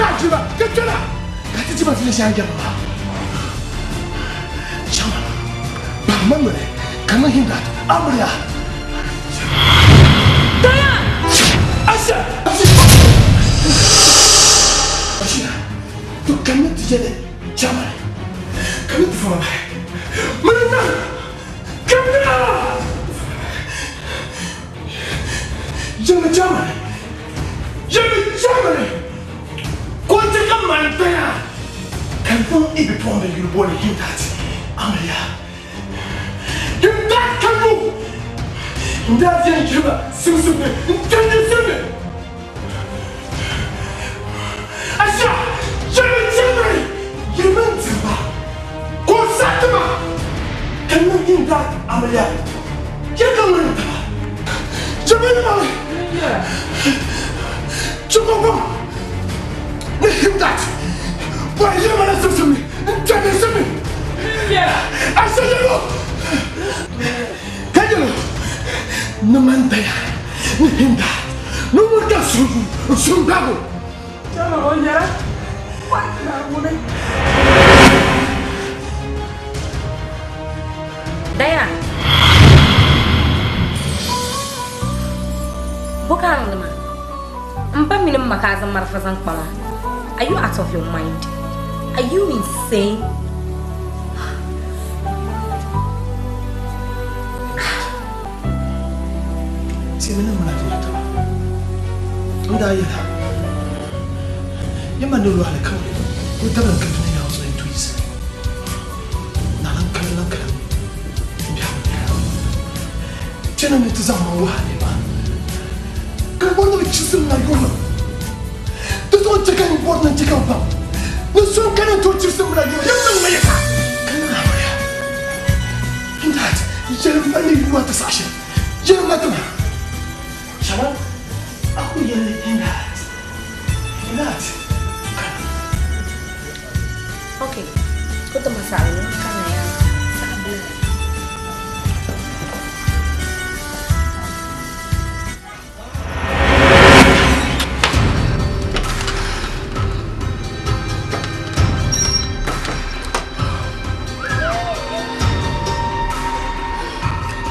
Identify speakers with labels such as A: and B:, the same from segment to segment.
A: ka jima ka kpɛna ka ti jima ti shɛŋa jɛma maa chama ba ma noli ka niŋ Himdat amiliya.
B: Daya!
A: Asha! Asha! To kanni ti yɛli chama kanni ti fama bahi mani na kanni na yɛli chama yɛli chama ko ti ka mani daya ka niŋ i bipuɣimbila yuli booni Himdat amiliya. Himdat kannu Himdat yɛn jihima simsim ni n-tandi simli. Asha yɛli chɛmiri yɛlima n-diriba ka o saɣiti ma ka niŋ Himdat amiliya yɛli ka ŋmani n taba. Jɛmiri maŋli chɛ ka o baŋ ni Himdat bɔri yɛlima na simsim ni n-tandi simli. Asha yɛli o ka yɛli o ni man daya ni Himdat ni ŋun ka suhu n-suhu gbaag o.
B: Daya! Bɔ ka a niŋdi maa? M ba mini m ma ka a zaŋ marafa zaŋ kpa maa. Are you out of your mind? Are you insane?
A: Ti mini ŋuna diri taba. N daa yɛla, Yɛma ni lu alikauli o dabili n-kali ni yaɣa zuɣu n-tuyi Naɣila n kali lan kalim m biɛhigu nyɛla kpɛna ni ti zaŋ ma wuhi a nɛma, ka n bɔri ni bɛ chisim ma yurlim. Di zuɣu n-chɛ ka n bɔri ni n chɛ ka bɛ baŋ ni so n-kani n-tooi chisim ma yurlim. Yɛlimaŋli ma yɛta ka niŋ amiliya. N daa yɛli ma ni yuwa ti saɣ shɛli, yɛlim ma ti ma. Shɛba a ku yɛli n daa n daa ti kana.
B: Ok, ko ti ma saɣali ni n kanna yaa saha bila.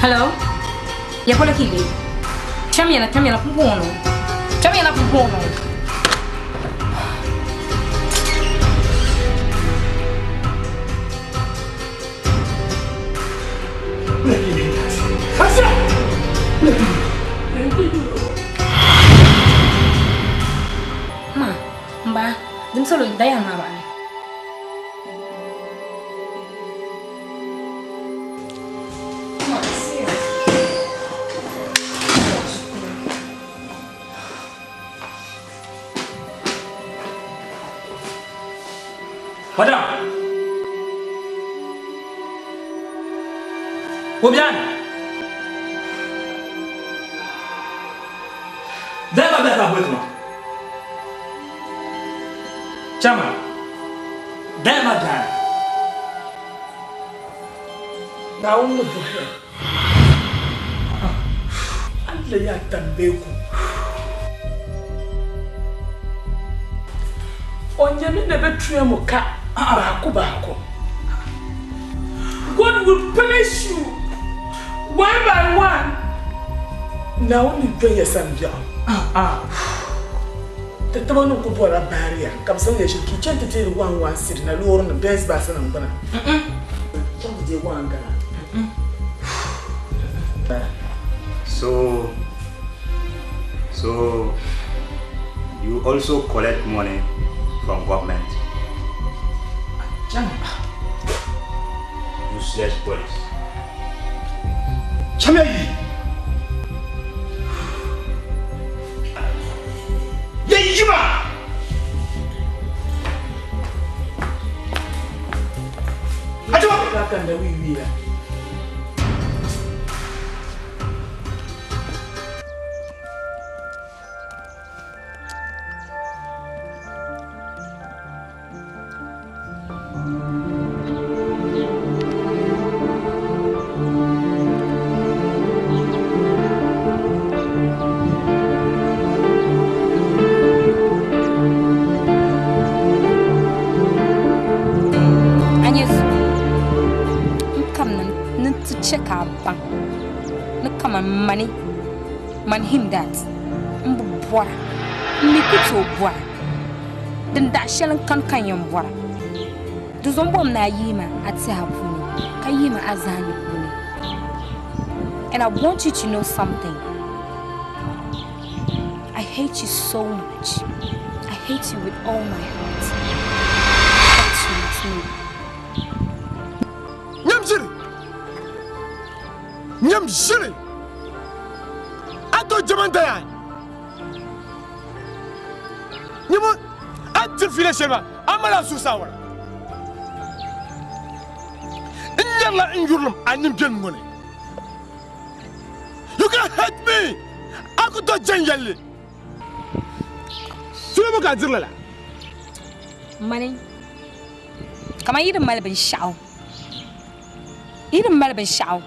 B: Hello? Ya polo ka yi be? Kpɛmiyana, kpɛmiyana pumpɔŋɔ. Kpɛmiyana pumpɔŋɔ. Ma, m ba, dim salo daya maa baɣali.
C: Madam! Obiani! Dai ma bia ka boli ma. Chairman, dai ma bia.
D: Naawuni ni bɔhi a ni leei a tambeeku. Onyame na bɛtua mo ka baako baako. God will punish you one by one. Naawuni ni dɔn ya sambiɛɣu. Ti taba ni ku bɔrila baariya ka bɛ zaŋ ya ʒili ka yi chaŋ ti deeri one one cedi na loorinima Benz bus nim gbuna. Chaŋ ti deei one Ghana.
E: So, so you also collect money from government? Useless police.
A: Chamiya yi. Ya yi maa. Ajaba.
D: Ka kanda wiwi la.
B: Man him that. N bi bɔra. N mi ku tooi bɔra. Din daɣ shɛli n-kani ka n yɛn bɔra. Di zuɣu m bɔmi ni a yihi ma a tɛha puuni, ka yihi ma a zahindi puuni. And I want you to know something. I hate you so much. I hate you with all my heart. That you must know.
A: Nyam ʒiri! Nyam ʒiri! A to jɛma n-daya. Nyam a diri fiila shɛli maa, a mali a zuɣusaa wala. N nyarila n yurilim a nimbiɛlim ŋɔ ni. You can hate me! A ku to jɛn yɛlli. Fiila bɔ ka a diri lala?
B: Mani, kaman yi di mali binshɛɣu, yi di mali binshɛɣu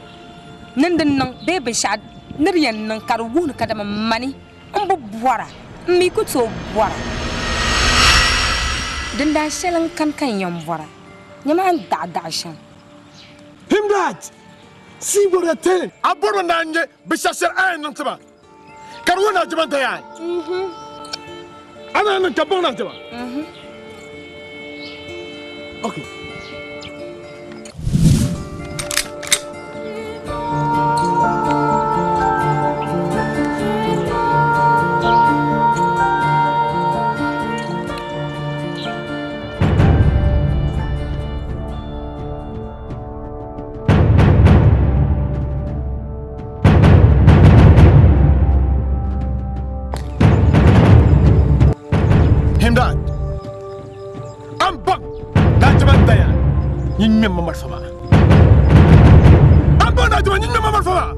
B: ni di niŋ bee binshɛɣu ni di yɛn niŋ ka di wuhi ni kadama mani m bi bɔra, m mi ku tooi bɔra. Dindaa shɛli n-kani ka n yɛn bɔra, nyama a ni daɣi daɣi shɛm.
A: Himdad, see what you're telling. A bɔrimi ni a nya binshɛɣu shɛli a yɛn niŋ ti ma ka di wuhi ni a jɛma n-daya a. A ni niŋ ka baŋ ni a jɛma. Okay. Himdad, an baŋ daajama daya nyin ŋmɛm ma malifa maa. An baŋ daajama nyin ŋmɛm ma malifa maa.